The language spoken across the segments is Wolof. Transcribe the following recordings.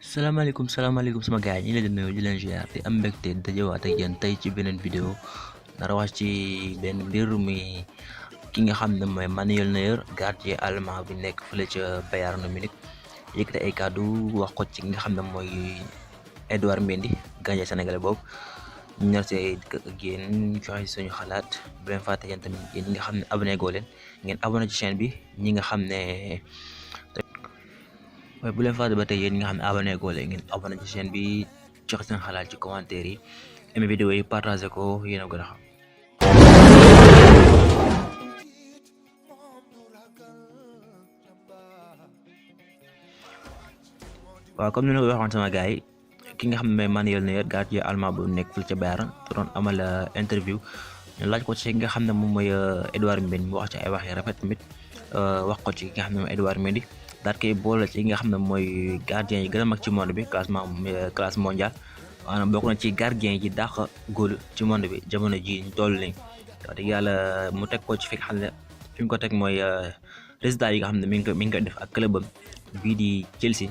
salaamaaleykum sama gars yi ñu leen di nuyu di leen ziar di am mbégte dajewaat ak yéen tey ci beneen vidéo dara wax ci benn mbir mi ki nga xam ne mooy Neuer gardien allemand bi nekk fële ca Bayern Munich yëkkati ay kàddu wax ko ci nga xam ne mooy Edu Mendy gardien sénégalais boobu ñu nar see dikk ak yéen joxe suñu xalaat bu leen fàtte yéen tamit yéen ñi nga xam ne abonné goo leen ngeen abonné ci chaîne bi ñi nga xam ne. waaye bu leen fàtte ba tey yéen ñi nga xam ne abonné goo leen ngeen abonné ci chaîne bi joxe seen xalaat ci commentaire yi aimé vidéo yi partagé ko yéen a gën a xam. waaw comme ni ma ko waxoon sama gars yi ki nga xam ne mooy Neuer gardien allemand bu nekk fële ca Bayern doon amal interview ñu laaj ko ci nga xam ne moom mooy Edu Mendy mu wax ci ay wax yu rafet tamit wax ko ci ki nga xam ne mooy Edu Mendy. daal koy boole ci nga xam ne mooy gardien yi gën a mag ci monde bi classe mondiale maanaam bokk na ci gardien yi dàq góol ci monde bi jamono ji ñu toll nii wax dëgg yàlla mu teg ko ci fi nga xam ne fi mu ko teg mooy résultat yi nga xam ne mi ngi koy def ak clubam bii di Chelsea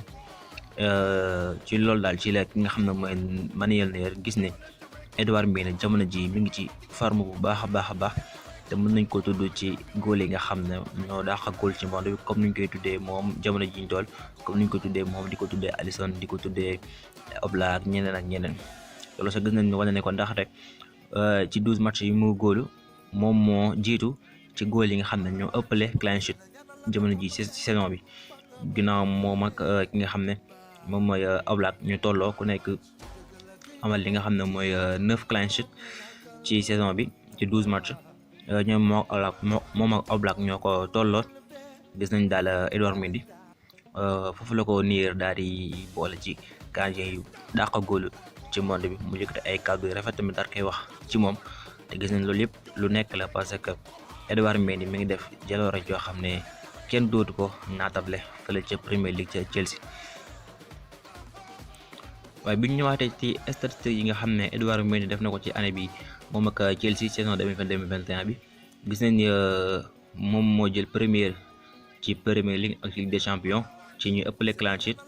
ci loolu daal ci la ki nga xam ne mooy Neuer gis ne Edu Mendy jamono ji mi ngi ci forme bu baax a baax te mën nañ ko tudd ci góol yi nga xam ne ñoo dàq góol ci monde bi comme niñ koy tuddee moom jamono ji ñu toll comme niñ ko tuddee moom di ko tuddee Alisson di ko tuddee Oblak ñeneen ak ñeneen loolu sax gis nañ ne wane ne ko ndax rek ci 12 match yi mu góolu moom moo jiitu ci góol yi nga xam ne ñoo ëppale clean sheet jamono ji ci saison bi ginnaaw moom ak ki nga xam ne moom mooy Oblak ñu tolloo ku nekk amal li nga xam ne mooy 9 clean sheet ci saison bi ci 12 match ñoom moom ak Oblak ñoo ko tolloo gis nañ daal Edu Mendy foofu la ko Neuer daal di boole ci gardien yu dàq góol ci monde bi mu yëkkati ay kàddu yu rafet tamit daal koy wax ci moom te gis nañ loolu yëpp lu nekk la parce que Edu Mendy mi ngi def jaloore joo xam ne kenn dootu ko naatable fële ca Premier League ca Chelsea. waaye bi ñu ñëwaatee ci statistiques yi nga xam ne Edu Mendy def na ko ci année bi moom ak Chelsea saison 2020-2021 bi gis nañ ni moom moo jël première ci Premier League ak Ligue des Champions ci ñuy ëppale clean sheet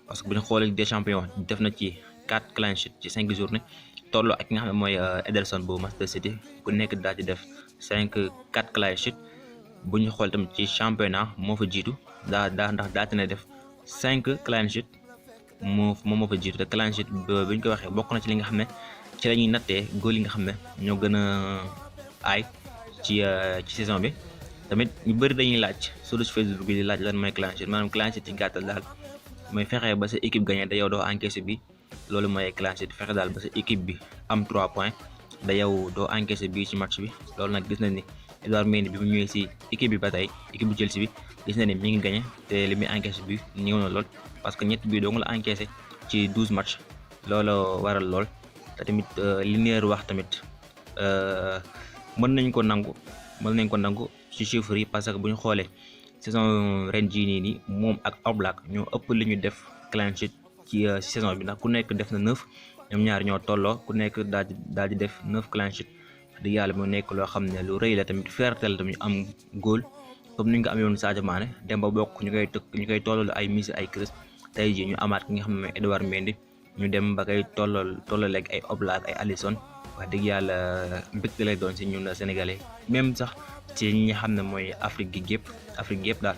parce que bu ñu xoolee Ligue des Champions def na ci 4 clean sheet ci 5 journées tolloo ak ki nga xam ne mooy Ederson bu Manchester City ku nekk daal di def 4 clean sheet bu ñu xool tamit ci championnat moo fa jiitu ndax daal dina def 5 clean sheet moom moo fa jiitu te clean sheet bu ñu ko waxee bokk na ci li nga xam ne ci la ñuy nattee góol yi nga xam ne ñoo gën a aay ci saison bi tamit ñu bëri dañuy laaj solo ci Facebook bi di laaj lan mooy clean sheet maanaam clean sheet ci gàttal daal mooy fexe ba sa équipe gagné da yow doo encaissé bi loolu mooy clean sheet fexe daal ba sa équipe bi am 3 points da yow doo encaissé bii ci match bi loolu nag gis nañ ni Edu Mendy bi mu ñëwee si équipe bi ba tey équipe bu Chelsea bi gis na ni mi ngi gagné te li muy encaissé bi ñëw na lool parce que ñett bii doo nga la encaissé ci 12 match loolu waral lool. te tamit li Neuer wax tamit mën nañ ko nangu ci chiffres yi parce que bu ñu xoolee saison ren jii nii moom ak Oblak ñoo ëpp li ñu def clean sheet ci saison bi ndax ku nekk def na 9 ñoom ñaar ñoo tolloo ku nekk daal di def 9 clean sheet di yàlla mu nekk loo xam ne lu rëy la tamit fierté la tamit am góol comme ni ñu ko amee woon Sadio Mané dem ba bokk ñu koy tolloo ay Messi ay Kroos tey jii ñu amaat ki nga xam ne mooy Edu Mendy ñu dem ba koy tolloo léegi ay Oblak ay Alisson wax dëgg yàlla mbégte lay doon si ñun Sénégalais même sax ci ñi nga xam ne mooy Afrique gi yëpp daal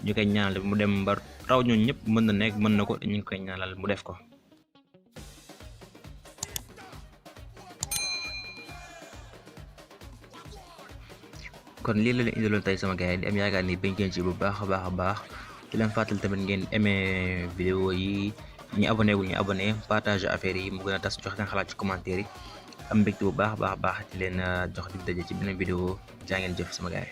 ñu koy ñaanal mu dem ba raw ñooñu ñëpp mën na nekk mën na ko ñu ngi koy ñaanal mu def ko. kon lii la leen indiloon tey sama gars yi di am yaakaar ni bañ ngeen ci bu baax a baax di leen fàttali tamit ngeen aimé vidéo yi. ñi abonné wu ñu abonné partage affaire yi mu gën a tas jox seen xalaat ci commentaire yi am mbégte bu baax di leen jox di daje ci beneen vidéo jaa ngeen jëf sama gaay